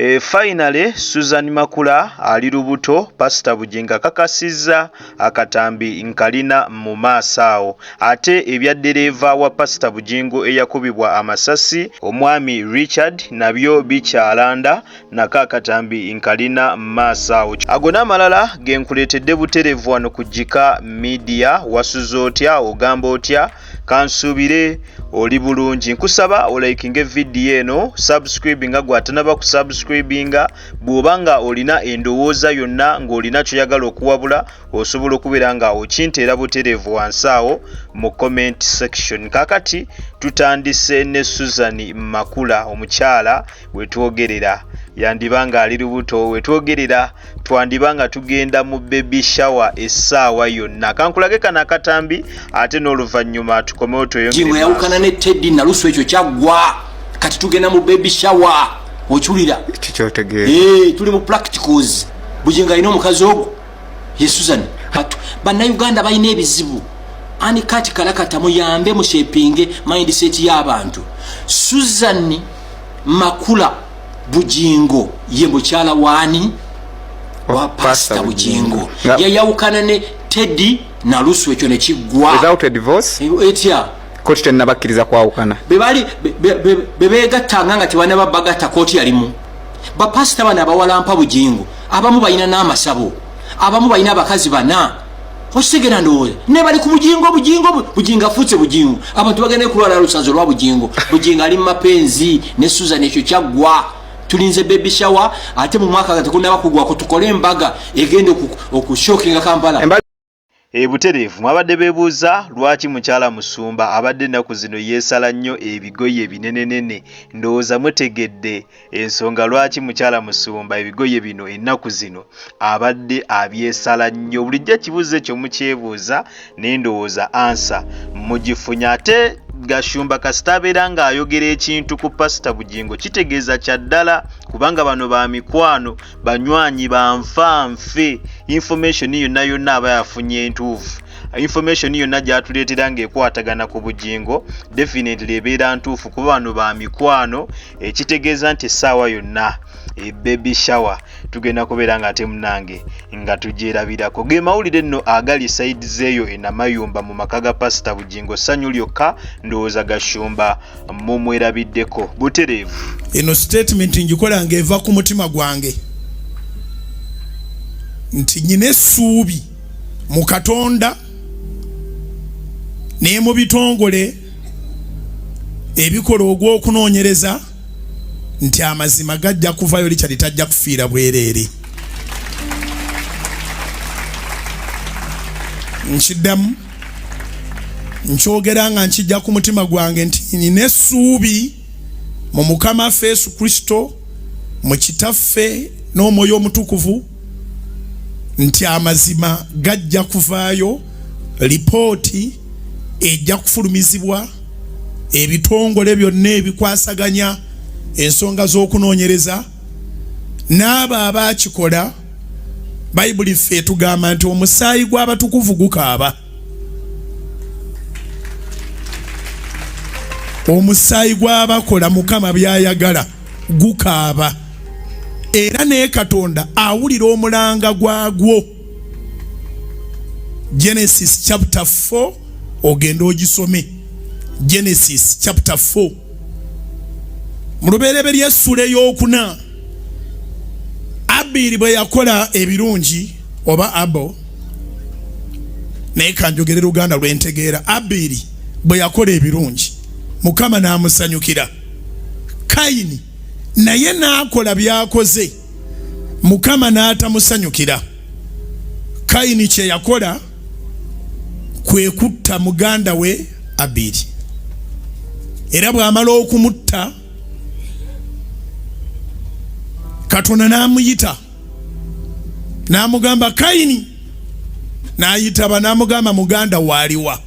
Finally Suzan Makula ali lubuto, Pastor Bugingo akakasizza akatambi nkalina mu maaso awo. Ate ebya ddereeva wa Pastor Bugingo eyakubibwa amasasi omwami Richard nabyo bikyalanda, nako akatambi nkalina mu maaso awo. Ago n'amalala ge nkuleetedde butereevu wano ku Gika Media. Wasuze otya? Ogamba otya? Kansuubire oli bulungi. Nkusaba olikinge vidiyo eno, subscribe nga gwatanaba kusubscribinga. Bw'oba nga olina endowooza yonna ng'olina kyoyagala okuwabula, osobola okubeera nga okinteera butereevu wansi awo mu comment section. Kaakati tutandise ne Susan Makula, omukyala wetwogerera yandiba nga ali lubuto, wetwogerera twandiba nga tugenda mu baby shower essaawa yonna. Kankulage kano akatambi ate n'oluvannyuma tukomewo tweyongere. Yawukana ne Teddy Nalusu, ekyo kyaggwa, kati tugenda mu baby shower. Okiwulira? Kikyotegeera. Tuli mu practicals. Bugingo alina omukazi ogwo ye Susan. Bannayuganda balina ebizibu ani kati kalakata muyambe mushapinge mindset y'abantu. Susan Makula Bugingo ye mukyala waani? Wa Pastor Bugingo. Yayawukana ne Teddy Nalusu, ekyo nekiggwa. Without a divorce? Etya? Kooti tennabakkiriza kwawukana. Bebali bebegattanga nga tebanaba bagatta, kooti yalimu. Bapasita bano abawalampa Bugingo abamu balina n'amasabo, abamu balina abakazi bana. Okitegera? Ndowooza ne bali ku Bugingo. Bugingo, Bugingo afuuse Bugingo, abantu bagenda kulwala lusanzo lwa Bugingo. Bugingo ali mu mapenzi ne Susan, ekyo kyaggwa. Tulinze baby shower, ate mu mwaka nga tekunaba kugwako tukole embaga egenda okushockinga Kampala. Ebutereevu mwabadde beebuuza lwaki mukyala musumba abadde ennaku zino yeesala nnyo ebigoye binenenene. Ndowooza mutegedde ensonga lwaki mukyala musumba ebigoye bino ennaku zino abadde abyesala nnyo. Bulijjo ekibuuzo ekyo mukyebuuza, naye ndowooza answer mugifunye. Ate Gashumba kasita abeera ng'ayogera ekintu ku Pasita Bugingo kitegeeza kya ddala, kubanga bano ba mikwano, banywanyi, banfanfe. Information yonna yonna aba yafunye entuufu. Information yonna gy'atuleetera ng'ekwatagana ku Bugingo definitely ebeera ntuufu, kuba bano ba mikwano. Ekitegeeza nti essaawa yonna baby shower tugenda kubeera nga ate munange nga tugyerabirako. Ge mawulire nno agali side zeeyo enamayumba mu maka ga Pasita Bugingo. Ssanyu lyokka, ndowooza Gashumba mumwerabiddeko butereevu. Eno statement ngikola ng'eva ku mutima gwange nti nyina essuubi mu Katonda ne mu bitongole ebikola ogw'okunoonyereza nti amazima gajja kuvayo. Richard tajja kufiira bwereere. Nkiddamu, nkyogera nga nkijja ku mutima gwange nti nina essuubi mu Mukama waffe Yesu Kristo, mu Kitaffe n'Omwoyo Omutukuvu nti amazima gajja kuvaayo. Lipooti ejja kufulumizibwa ebitongole byonna ebikwasaganya ensonga z'okunoonyereza n'abo abaakikola. Bayibuli ffe etugamba nti omusaayi gw'abatukuvu gukaaba. Omusaayi gw'abakola Mukama by'ayagala gukaaba, era naye Katonda awulira omulanga gwagwo. Genesis chapter 4, ogende ogisome. Genesis chapter 4, mu lubereberye essula ey'okuna, Abiri bwe yakola ebirungi, oba Abo, naye kanjogere Luganda lwentegeera, Abiri bwe yakola ebirungi Mukama n'amusanyukira. Kayini naye n'akola by'akoze, Mukama n'atamusanyukira. Kayini kye yakola kwe kutta muganda we Abiri, era bw'amala okumutta Katonda n'amuyita n'amugamba, "Kayini!" N'ayitaba n'amugamba, "Muganda waaliwa?"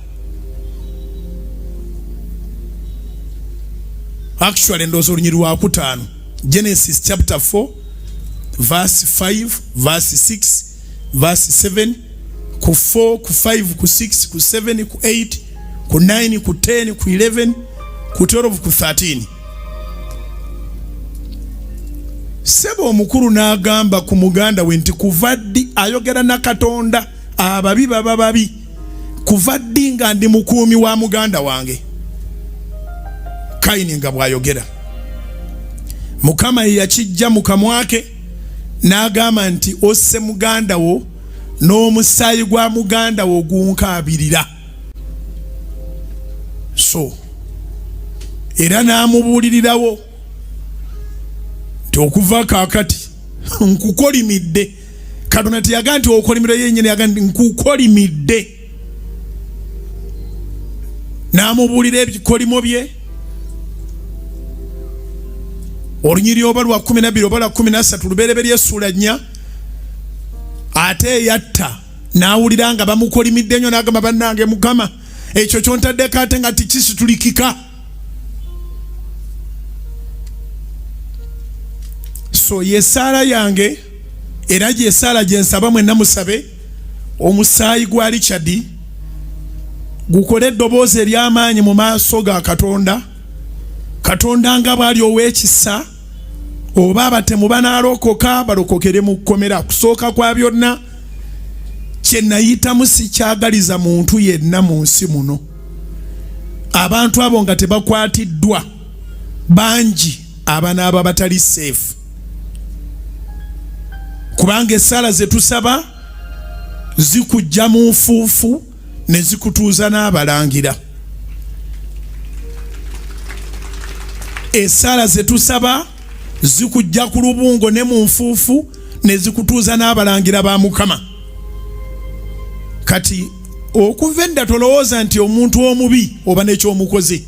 Actually ndowooza olunyiri lwakutaano, Genesis chapter 4 verse 5, verse 6, verse 7, ku 4, ku 5, ku 6, ku 7, ku 8, ku 9, ku 10, ku 11, ku 12, ku 13. Ssebo omukulu n'agamba ku muganda we nti kuva ddi ayogera na Katonda, ababi baba babi, kuva ddi nga ndi mukuumi wa muganda wange? Kayini nga bw'ayogera, Mukama ye yakijja mu kamwa ke n'agamba nti osse muganda wo n'omusaayi gwa muganda wo gunkaabirira. So era n'amubuulirirawo nti okuva kaakati nkukolimidde. Katonda teyaga nti okolimira yennyini, yaga nti nkukolimidde. N'amubuulira ebikolimo bye, olunyiri oba lwa 12 oba lwa 13, Lubereberye essuula 4. Ate eyatta n'awulira nga bamukolimidde nnyo, n'agamba, bannange Mukama, ekyo kyontaddeko ate nga tikisitulikika. So yesaala yange, era gyesaala gyensaba mwenna musabe omusaayi gwa Richard gukole eddoboozi ery'amaanyi mu maaso ga Katonda. Katonda nga bw'ali ow'ekisa, oba abatemu banaalokoka balokokere mu kkomera. Kusooka kwa byonna, kye nayitamu sikyagaliza muntu yenna mu nsi muno. Abantu abo nga tebakwatiddwa bangi abanaaba batali safe, kubanga essaala ze tusaba zikujja mu nfuufu ne zikutuuza n'abalangira. Essaala ze tusaba zikujja ku lubungo ne mu nfuufu ne zikutuuza n'abalangira ba Mukama. Kati okuva edda tolowooza nti omuntu omubi oba n'ekyomukoze,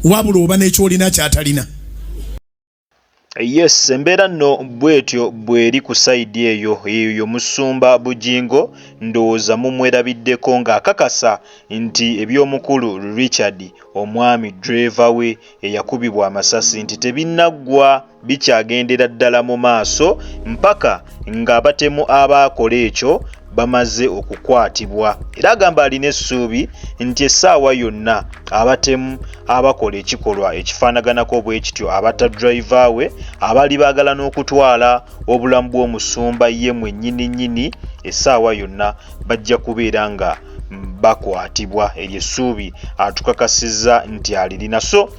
wabula oba n'ekyolina kyatalina. Yes, embeera nno bwetyo bweri ku sayidi eyo. Eyo Musumba Bugingo ndowooza mumwerabiddeko ng'akakasa nti eby'omukulu Richard, omwami driver we eyakubibwa amasasi, nti tebinnaggwa, bikyagendera ddala mu maaso mpaka ng'abatemu abaakola ekyo bamaze okukwatibwa. Era agamba alina essuubi nti essaawa yonna abatemu abakola ekikolwa ekifaanaganako bwe kityo, abatta driver we, abaali baagala n'okutwala obulamu bw'omusumba ye mwennyini nnyini, essaawa yonna bajja kubeera nga bakwatibwa. Eryo essuubi atukakasizza nti alirina. So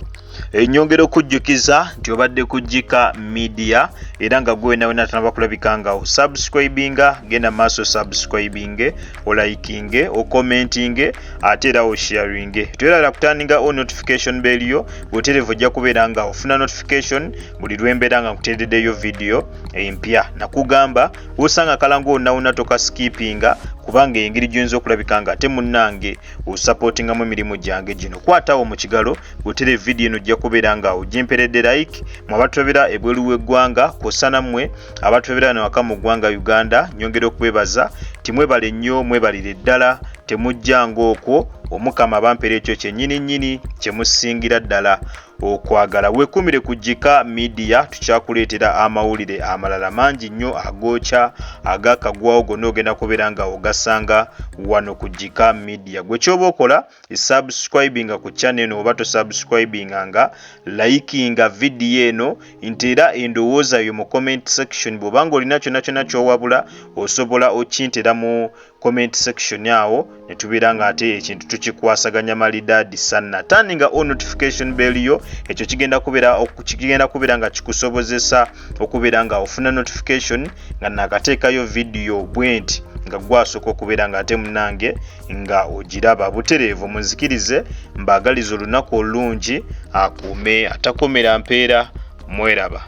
enyongera okujjukiza nti obadde ku Gika Media, era nga gwe nawe natanaba kulabika nga osubscribinga, genda maaso subscribinge, olikinge, okommentinge, ate era osharinge. Twerabira kutandinga on notification bell yo butereevu, ojja kubeera nga ofuna notification buli lwembeera nga nkuteereddeyo video empya. Nakugamba wosanga akalango wonna wonna tokaskipinga, kubanga engeri gy'oyinza okulabika nga ate munnange osupportingamu emirimu gyange gino. Kwatawo mu kigalo butere vidiyo eno, ojja kubeera nga ogimperedde like. Mwe abatulabira ebweru w'eggwanga kw'ossa nammwe abatulabira wano waka mu ggwanga Uganda, nyongera okubebaza timwebale nnyo, mwebalire ddala, temujjanga okwo. Omukama bampeera ekyo kyennyini nnyini kye musingira ddala okwagala. Weekumire ku Gika Media, tukyakuleetera amawulire amalala mangi nnyo agookya agakagwawo, gonna ogenda kubeera nga ogasanga wano ku Gika Media. Gwe kyoba okola, subscribinga ku channel eno, oba tosubscribinga nga likinga vidiyo eno, nti era endowooza yo mu comment section, bw'obanga olina kyonna kyonna ky'owabula, osobola okintera mu comment section awo, ne tubeera nga ate ekintu tukikwasaganya malidaadi sanna. Turninga on notification bell yo, ekyo kigenda kubeera nga kikusobozesa okubeera nga ofuna notification nga nakateekayo vidiyo bwenti, nga gwasooka okubeera nga ate munange nga ogiraba butereevu. Munzikirize mbaagaliza olunaku olulungi, akuume atakomera mpeera. Mweraba.